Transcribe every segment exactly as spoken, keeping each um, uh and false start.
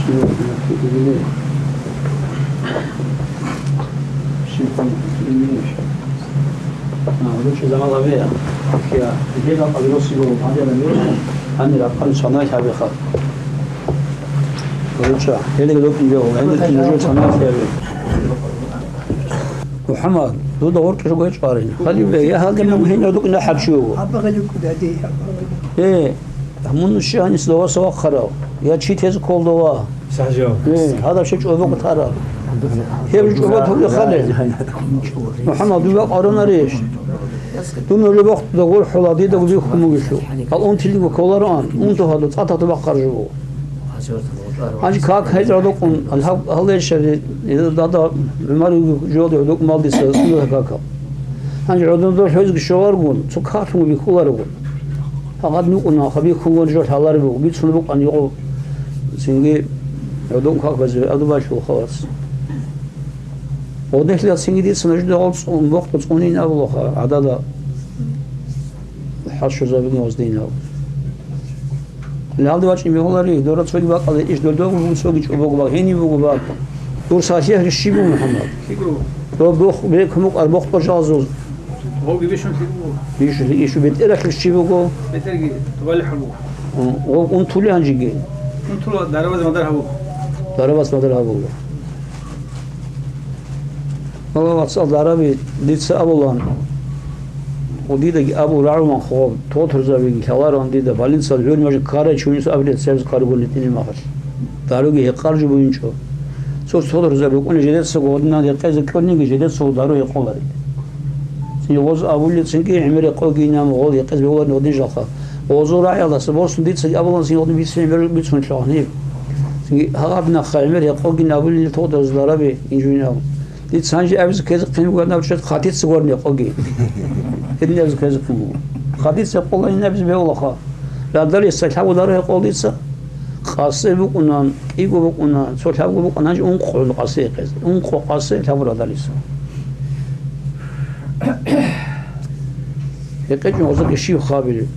Щиб гьуниб? А, гьудул чӀезабал гьабе. Я, гьел ракъаби росиго гьадинаб гьанир ракъаби цоналъ гьабеха. Гьудул чӀа, гьелги лукӀин бегьула, гьенир нужер цоналъ гьабе. МухӀаммад, дуда гъоркье жо гьечӀо арин. Халибе, я гьалде мун гьенир дукӀина хӀабчи вуго. Абагъали кӀудади, абагъали. Э, мун щи гьанис доваса вахъарав? Я чи тез ккол дова? СахӀжав. Э, гьадаб щай чӀобокъ тараб. Гьеб чӀоба тули хале. МухӀаммад, дуга къарунарищ? Дун нужер бохъуда гурхӀула, дида губи хъумугелъул. Гьал унтилиго кколароан, унту гьадо цӀатахъда бахъар жо буго. Гьанже как гьечӀо гӀодокъун, гьал-, гьал-, гьале щари, дада ГӀумар жолде гӀодокъ малдиса сунда какал. Гьанже гӀодондор хӀезги щоларгун, цо калъун бихьуларгун. Гьагъад нукъуна, хабихьунгун жо лъалареб буго, бицун букӀан югъу цинги гӀодокъ какбазе адубалъул халац. Гъодехлъи цинги дица нужда гъол цӀун, бохъ цӀунин абулаха, гӀадада хӀашузабигун гъоздинав. Лалде вачӀин бегьулари, дора цоги бакӀалде иш додого буго, цоги чӀобого бакӀ, гьениб буго бакӀ. Дур сахлъи гьарищ щиб буго, МухӀаммад? Доб бох-, бекумукъ ар бохтӀо жалзуз. Гъоги бищун лъи буго. Бищун лъи, иш бетӀералъул щиб буго? БетӀерги тубали хӀал буго. Гъо-, гъо унтули гьанжеги? Унтула дарабаз мадар гьабуго. Дарабаз мадар гьабуго. Аллагь вацал дараби дица абулан, дидаги абул рагӀулан хоб, тотурзабиги лъаларан дида, больницал гӀурмажи ккарай чуниса абрия церз каргули тӀине махалъ. Даруги гьекъар жо бугинчӀо. Цо тотурзаби букӀуни жидецаго гъодинан рекъезе кьуниги жидецаго дару гьекъоларин. Цин гъоз абули цинги гӀемер рекъогинан гъол рекъезе бегьуларин гъодин жалха. Гъозул рагӀиялдаса борсун дица абулан цин гъодин бицин гӀемер бицун лъугьаниб. Цинги гьагъаб нахъа гӀемер рекъогин абулин тотурзаби инжуинав. Дица гьанже абизе ккезе хъин бугоан абчӀед хъатица гурони къоги. Гьедин абизе ккезе хъин буго. Хъатица къолайин абизе бегьулаха. Радалиса лъабго дару гьекъол дица. Къасе букӀунан, кӀиго букӀунан, цо лъабго букӀун, гьанже ункъо къасе гьекъезе. Ункъо къасе лъабго радалиса. ГьекъечӀун гъоза кӀищив хабили.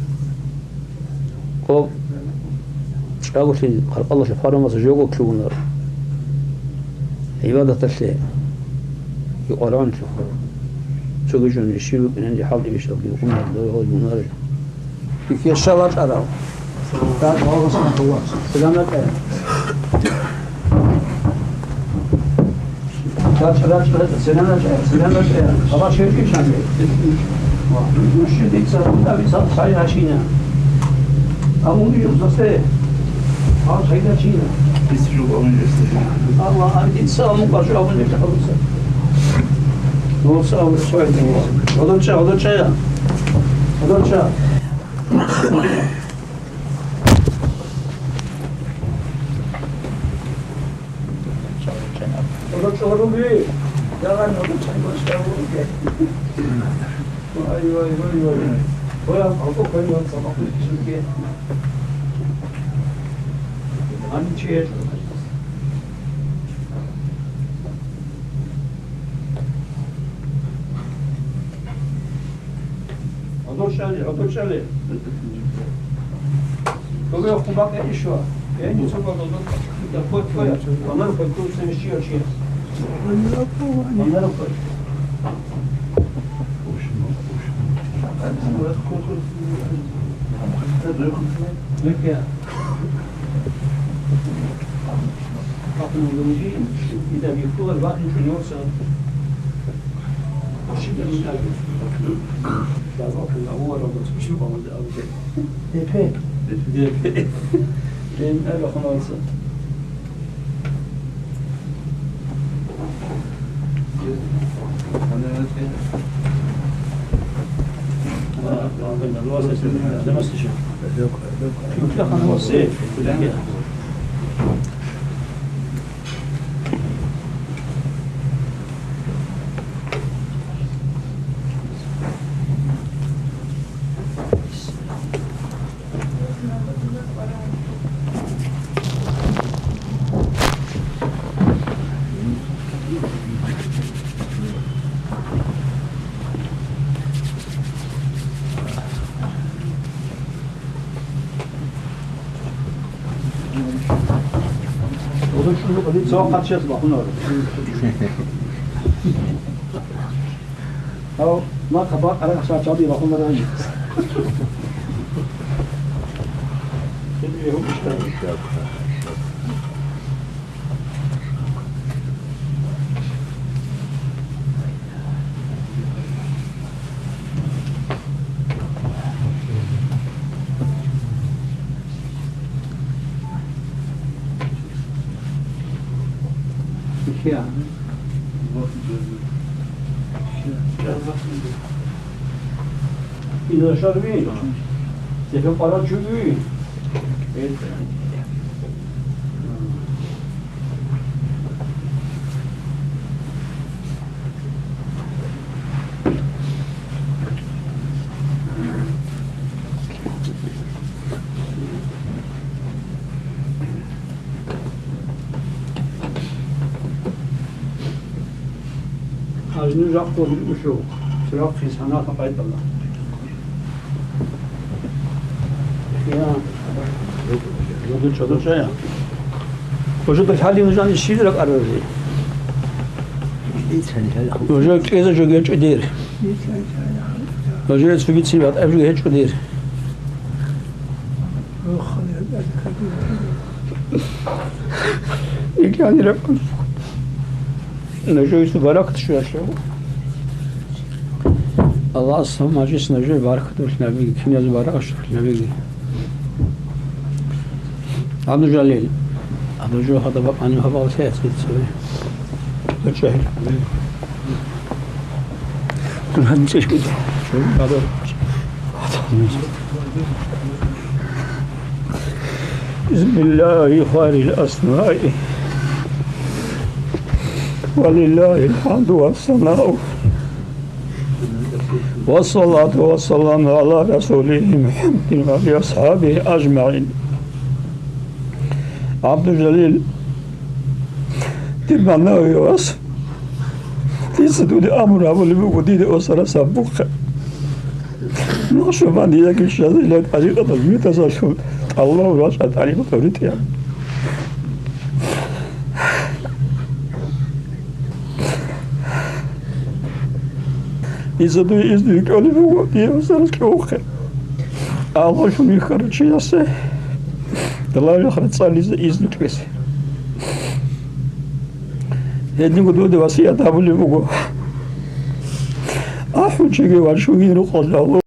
Гъоб чӀаголъи къаркъалалъе хварамаса жого ккугунар. ГӀибадаталъе юкъараанлъухъа. Цоги жо нижер рукӀинанги хӀалтӀи бищалги юкъунар, дойгъал юнар. Кике шала чӀарав. Салам алейкум. РачӀа, рачӀа, рачӀа, селян рачӀа, селян рачӀа. Ала шерки чанге. Мужчи дица, дица сай рачина. А муни юзасе. А сай рачина. Алла, а дица аму бажу аму не тахалуса. Лоса аму сой. Одоча, одоча я. Одоча. ГӀодор чӀали, гӀодор чӀали. Кого хъубакъ ишва? Я не цо бабал. Я кот кой. Амар кой кой сен шио чи. Амар кой. Лекя. Бахъун гьунжи, ида бихьулар бахъун чӀуневса. Щиб мин абе? Дазал кьуна, умаралда цӀуши бамуда абуге. Депе. Депе. Ден абе хунавса. Цо къачияс бахунаро. Гьав, ма хабар къарагъ шачаби бахунаро. Иношарви, цепе къварав чуги. Гьанже жакъа рукӀушав, церахъ хъизанат гьабайтӀала. Я. Жодор чӀодор чӀая. Жодор лъали нужани щиб ракӀаразе? Нужер кӀезе жо гьечӀо дир. Нужер цогицин ватӀаб жо гьечӀо дир. Икьани ракӀун. Нужеца баракат щвелъул. Аллагьас гьаб мажлис нужее баракат бугилан, киназул баракат щвелъул. Абдул-Жалил. Абдул-Жалил, гьадаб бакӀани гьабал хӀехъе цеве. ГьечӀо. Дун гьадин цӀешкӀида. Шо, гьадаб. بسم الله خير الأسماء، ولله الحمد والثناء، والصلاة والسلام على رسوله محمد وعلى أصحابه أجمعين. عبد الجليل، дир Манавиялъ, дица дуда амру гьабулеб буго дида осарас гьабухъе. Нахъшубандиягил Шазилиял тӀарикъаталъ муридазулъул тӀалаб рачӀа тӀарикъаталъ ритӀияб. Дица дуе изну кьолеб буго, дие осарас кьовухъе. Аллагьасул вихьарав чиясе, Аллагьасул рацӀцӀализе изну кьезе. Гьединго дуда васият гьабулеб буго. АхӀулчӀеги ва чугин рукъалда